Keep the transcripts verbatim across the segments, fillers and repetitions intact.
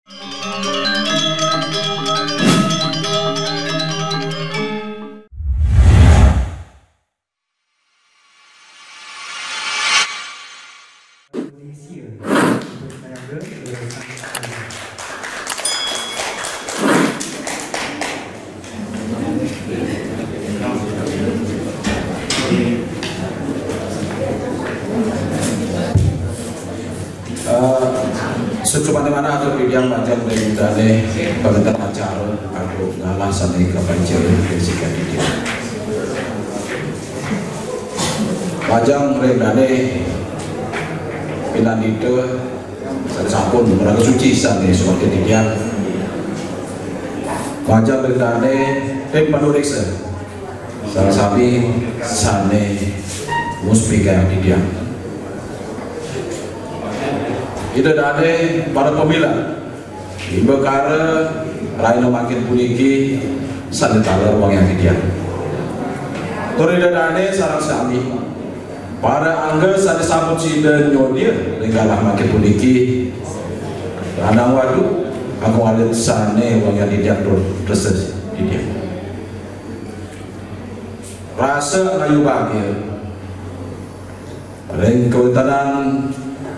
Eh, sacuman manah atur titiang majeng ring dané pangénten acara kanggo ngalah sané kapanjang ring sikian titiang. Majeng ring dané pinandita sané sampun maraga suci sané sumakti titiang. Majeng ring dané tim panuréksa sareng sami sané muspikayang titiang. Ida dané para pamilet, imbakara rahina mangkin puniki sané taler wangiang titiang. Tur Ida dané sareng sami para angga sané sampun sida nyodia ring galah mangkin puniki, ranang wadu, agung alit sané wangiang titiang tur resa titiang. Rasa ngayu bagia ring kawéntenan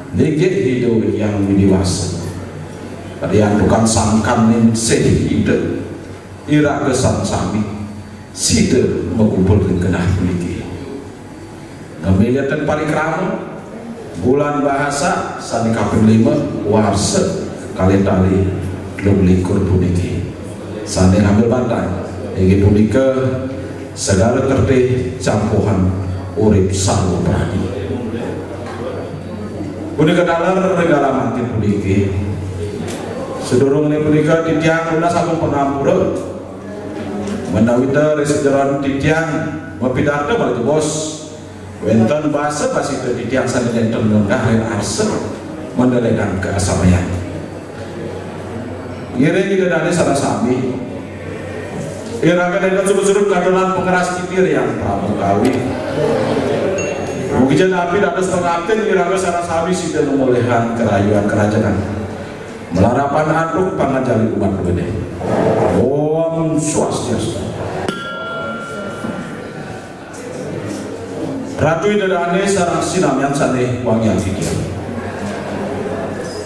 linggih Ida Hyang Widhi Wasa. Riantukan sangkan ningsih Ida, iraga sareng sami sida makumpul ring genah puniki. Ngamilihang parikrama Bulan Bahasa sané kaping lima, warsa kalih tali telung likur puniki. Sané ngambil bantai inggih punika Segara Kertih Campuhan Urip Sarwa Pradi. Punika taler ring galah mangkin puniki. Sadurungé punika titiang nunas agung pangampura menawi ta ring sajeroning titiang mapidarta malih jebos. Wénten basa basita titiang sané nénten ngunggah ring arsa, mangda lédang kasamayan. Ngiring Ida dané sareng sami. Iraga nénten surut-surut kadonan pangeras titi Hyang Prabu Kawi. Mugi ja napi dados pangaptin iraga sareng sami sida ngamolihang karahayuan karahajengan. Malarapan antuk panganjali umat gedé. Om Swastiastu. Ratu Ida dané sareng sinamian sané wangiang titiang.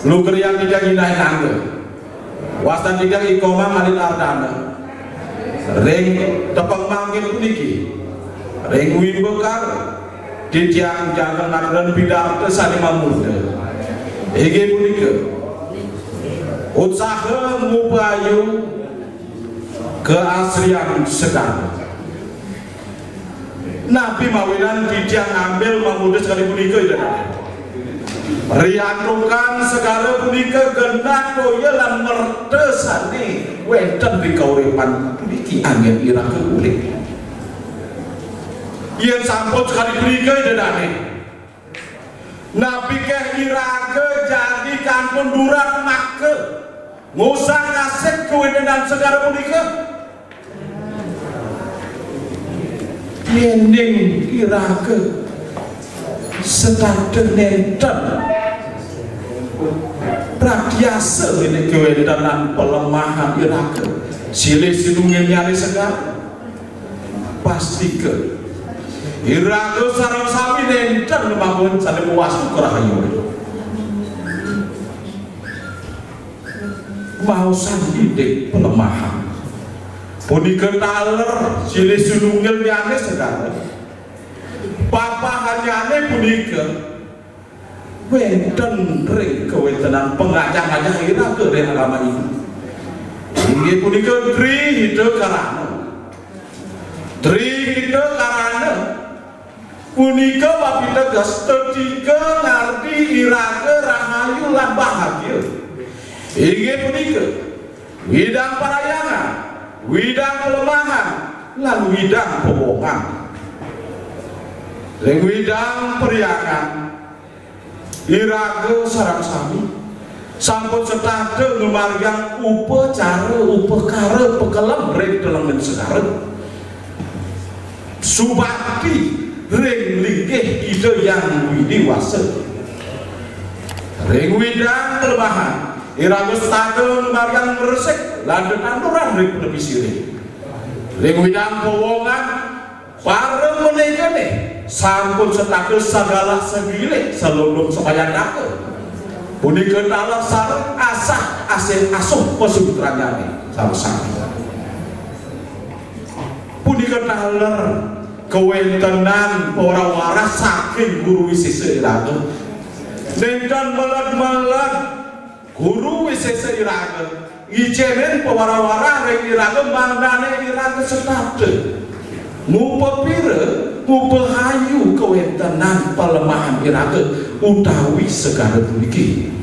Lugrayang titiang Indah Nangga. Wastan titiang I Komang Alit Ardana. Ring tepeng mangkin puniki, ring wimbakara, titiang jaga ngaturaken pidarta sané mamurda. Inggih punika, utsaha ngupayu kaasrian segara. Napi mawinan titiang ngambil mamurda sakadi punika, Ida dané? Riantukan segara punika genah toya lan merta sané wénten ring kauripan puniki anggén iraga urip. Yén sampun sakadi punika, Ida dané, napiké iraga jagi kantun durat makta ngusang-asih kawéntenan segara punika? Yéning iraga setata nénten prakyasa indik kawéntenan palemahan iraga, silih sinunggilnyané segara, pastika iraga sareng sami nénten mangkin sané mawastu karahayuan. Maosang indik palemahan. Punika taler silih sinunggilnyané segara. Papahannyané punika wénten ring kawéntenan pangajah-ajah iraga ring agama Hindu. Inggih punika Tri Hita Karana. Tri Hita Karana punika mapiteges tetiga ngardi iraga rahayu lan bahagia. Inggih punika, widang parhyangan, widang palemahan, lan widang pawongan. Ring widang parhyangan, iraga sareng sami sampun setata ngamargiang upacara upakara pakelem ring telenging segara. Subakti ring linggih Ida Hyang Widhi Wasa. Ring widang palemahan, Iraga setata ngamargiang ngresik lan tetanduran ring panepi sire. Ring widang powongan, para menékané sampun setata sagala sagilik salunglung sabayantaka. Punika taler sareng asah asih asuh pasawitranyané sareng sami. Punika taler kawéntenan pawara-wara saking Guru Wisésa iraga. Nénten meled-meled Guru Wisésa iraga ngicénin pawara-wara ring iraga mangdané iraga setata. Ngupapira, ngupahayu kawéntenan palemahan iraga utawi segara puniki.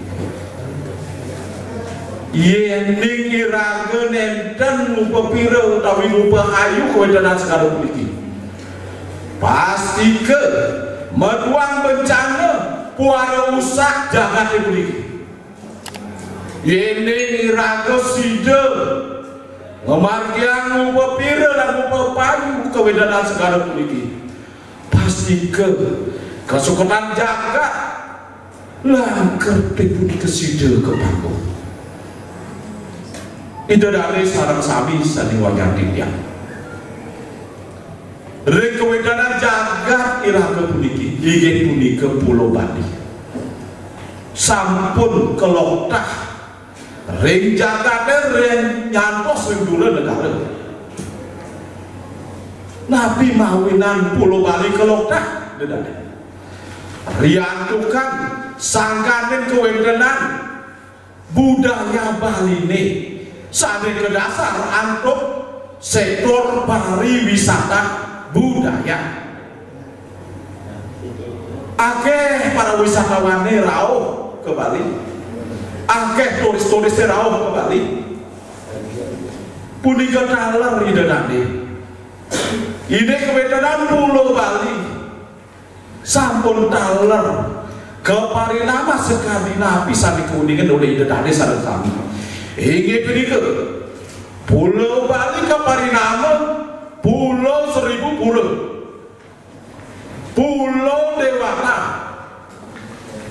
Yéning iraga nénten ngupapira utawi ngupahayu kawéntenan segara puniki, pastika maduang bencana pawara usak jagaté puniki. Yéning iraga sida ngamargiang ngupapira lan ngupapayu kawéntenan segara puniki, pastika kasuketan jagat lan kerta punika sida kapangguh. Ida dané sareng sami sané wangiang titiang. Ring kawéntenan jagat iraga puniki, inggih punika Pulo Bali, sampun kaloktah ring jagaté, ring nyantos ring dura negara. Napi mawinan Pulo Bali kaloktah? Ida dané riantukan sangkaning kawéntenan budaya Baliné sané kadasar antuk sektor pariwisata budaya. Akéh para wisatawané rauh ka Bali. Akéh turis-turisé rauh ka Bali. Punika taler Ida dané. Indik kawéntenan Pulo Bali sampun taler kaparinama sakadi napi sané kauningang olih Ida dané sareng sami. Inggih punika, Pulo Bali kaparinama Pulo Seribu Pura, Pulo Déwata,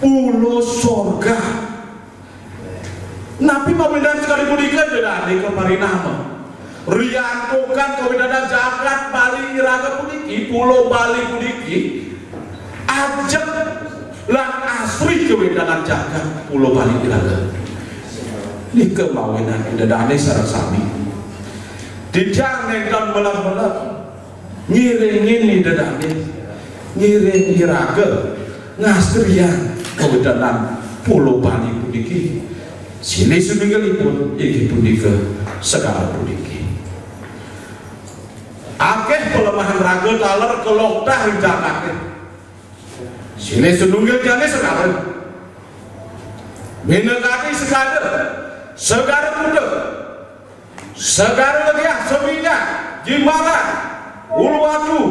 Pulo Sorga. Napi mawinan sakadi punika Ida dané kaparinama? Riantukan kawéntenan jagat Bali iraga puniki, Pulo Bali puniki, ajeg lan asri kawéntenan jagat Pulo Bali iraga. Nika mawinan Ida dané sareng sami. Titiang nénten meled-meled ngiringin Ida dané, ngiring iraga ngastriang kawéntenan Pulo Bali puniki. Silih sinunggalipun inggih punika segara puniki. Akéh palemahan raga taler kaloktah ring jagaté. Silih sinunggalnyané segara. Minakadi segara, Segara Kuta, Segara Legiah, Seminyak, Jimbaran, Uluwatu,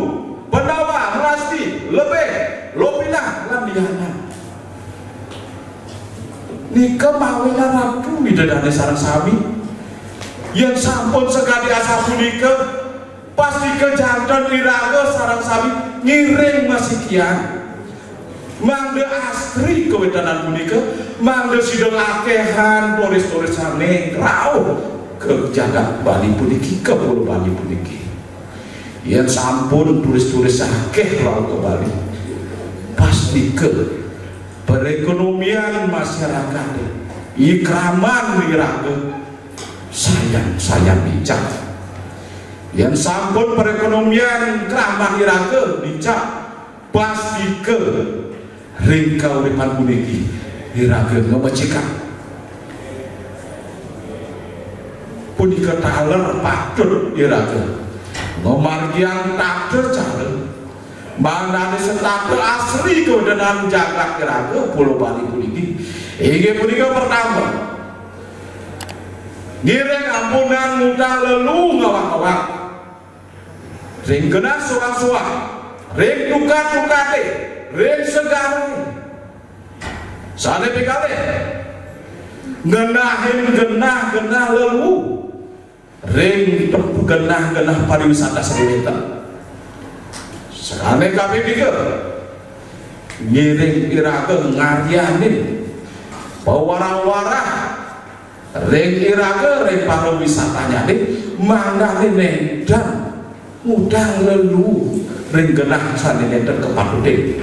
Pendawa, Melasti, Lebih, Lopinah, lan lianan. Nika mawinan Ratu Ida dané sareng sami. Yén sampun sakadi asapunika, pastika janten iraga sareng sami ngiring masikian. Mangda asri kawéntenan punika, mangda sida akéhan turis-turisané rauh ka jagat Bali puniki, ka Pulo Bali puniki. Yén sampun turis-turis akéh rauh ka Bali, pastika perékonomian masyarakaté, ikraman iraga sayan-sayan lincah. Yén sampun perékonomian kraman iraga lincah, pastika ring kauripan puniki iraga ngamecikang. Punika taler patut iraga ngamargiang tata cara mangdané setata asri kawéntenan jagat iraga Pulo Bali puniki. Inggih punika pertama, ngiring ampunang ngutah lelu ngawak-ngawak. Ring genah suang-suang, ring tukad-tukaté, ring segarané. Sané pikalih, ngenahin genah-genah lelu ring genah-genah pariwisata sané wénten. Sané kaping tiga, ngiring iraga ngaryanin pawarah-warah Ring iraga, ring pariwisatanyane, mangdane nenten ngudang leluu ring genah sane nenten kapatutin.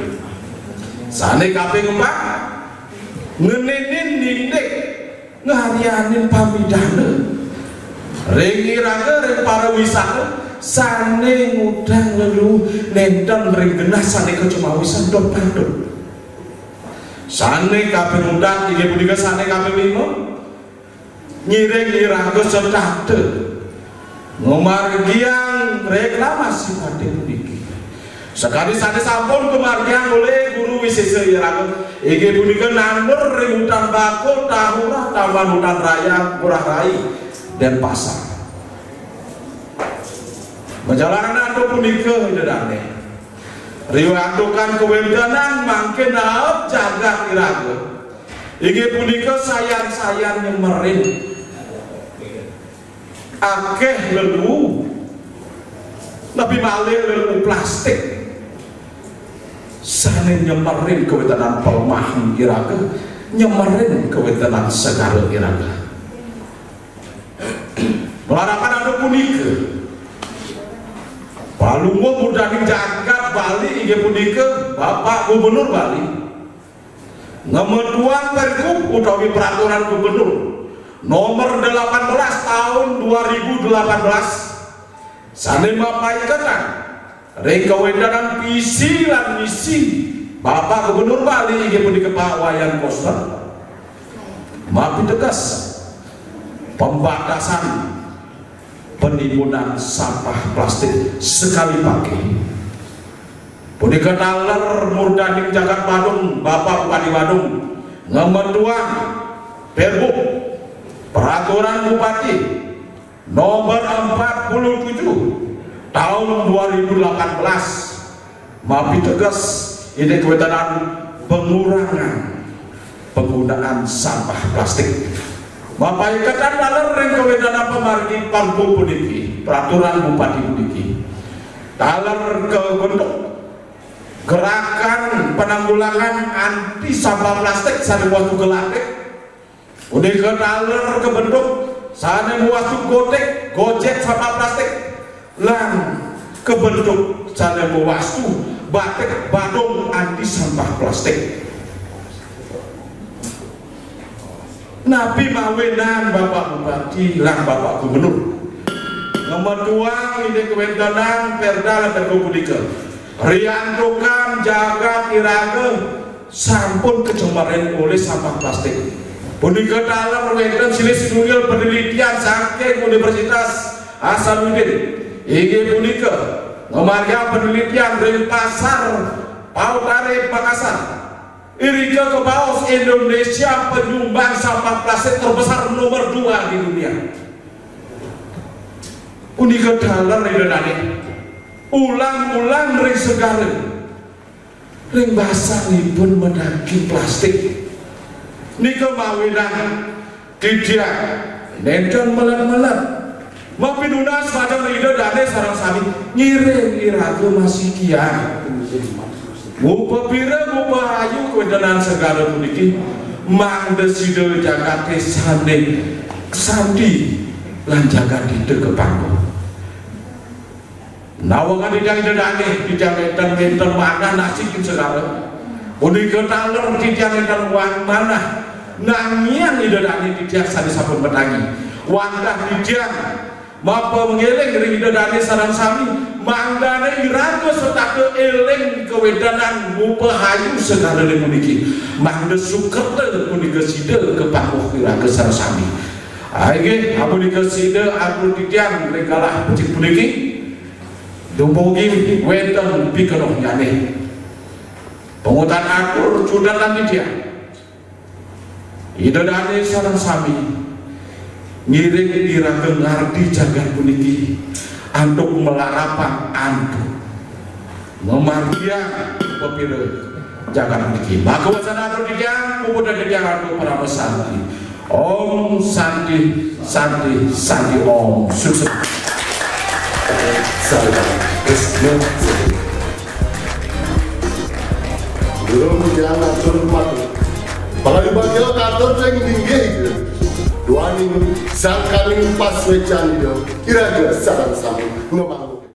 Sane kaping empat, ngeninin nindik ngaryanin pamidana ring iraga, ring pariwisata, sane ngudang leluu nenten ring genah sane kacemawisan tur patut. Sane kaping untat inggih punika sane kaping lima, ngiring iraga setata ngamargiang reklamasi batik puniki. Sakadi sane sampun kamargiang olih Guru Wisesa iraga, inggih punika nandur ring Hutan Bakau, Tahura, Taman Hutan Raya, Ngurah Rai, Denpasar. Majalaran antuk punika, Ida Dane. Riantukan kawentenan mangkin naep jagat iraga, inggih punika sayan-sayan nyemerin. Akeh leluu, napi malih leluu plastik sane nyemerin kawentenan pelemah iraga, nyemerin kawentenan segara iraga. Malarapan antuk punika, Palungguh murdaning jagat Bali inggih punika Bapak Gubernur Bali ngametuang Pergub utawi Peraturan Gubernur Nomor delapan belas Tahun dua ribu delapan belas, sane mapaiketan ring kawentenan visi lan misi Bapak Gubernur Bali inggih punika Pak Wayan Koster, mapiteges pembatasan penimbunan sampah plastik sekali pakai. Punika taler murdaning jagat Badung, Bapak Bupati Badung ngametuang Pergub, Peraturan Bupati Nomor empat puluh tujuh Tahun dua ribu delapan belas, mapiteges indik kawentenan pengurangan penggunaan sampah plastik. Mapaiketan taler ring kawentenan pamargi Pergub puniki, Peraturan Bupati puniki, taler kabentuk gerakan penanggulangan anti sampah plastik sane watu gelatik. Punika taler kabentuk sane mawastu Gojek, Gojek sampah plastik, lan kabentuk sane mawastu Batik Badung anti sampah plastik. Napi mawinan Bapak Bupati lan Bapak Gubernur ngametuang indik kawentenan Perda lan Pergub punika? Riantukan jagat iraga sampun kacemerin olih sampah plastik. Punika taler wenten silih sinunggil penelitian saking Universitas Hasanuddin, inggih punika ngamargiang penelitian ring Pasar Pautare, Makassar. Irika kabaos Indonesia penyumbang sampah plastik terbesar nomor dua di dunia. Punika taler Ida Dane. Ulang-ulang ring segara, ring basangipun madaging plastik. Nika mawinan titiang nenten melet-melet mapinunas majeng Ida Dane sareng sami, ngiring iraga masikian. Mupapira, mupahayu kawentenan segara puniki, mangda sida jagate sane santi lan jagat kita kapangguh. Nawegang titiang Ida Dane, titiang nenten, nenten manah nasibin segara. Punika taler titiang nenten wan-, manah nangiang Ida Dane titiang sane sampun matangi. Wantah titiang mapangeling ring Ida Dane sareng sami, mangdane iraga setata eling kawedanan mupahayu segarane puniki. Mangda sukerta punika sida kapangguh iraga sareng sami. Inggih, amunika sida atur titiang ring galah becik puniki. Dumugi wenten pikenohnyane. Panguntat atur cutetang titiang. Ida Dane sareng sami ngiring iraga ngardi jagat puniki antuk malarapan antuk mamargiang pepira jagat puniki. Maka wasana atur titiang, puputang titiang antuk parama santi. Om Santi, Santi, Santi Om. Sukses. Salam. Terus, ya. Guru mujian atur matur. Palayu bagya katur sing linggih. Duani Sangkaning pas wecan yo, ira jua sareng sami ngamangun.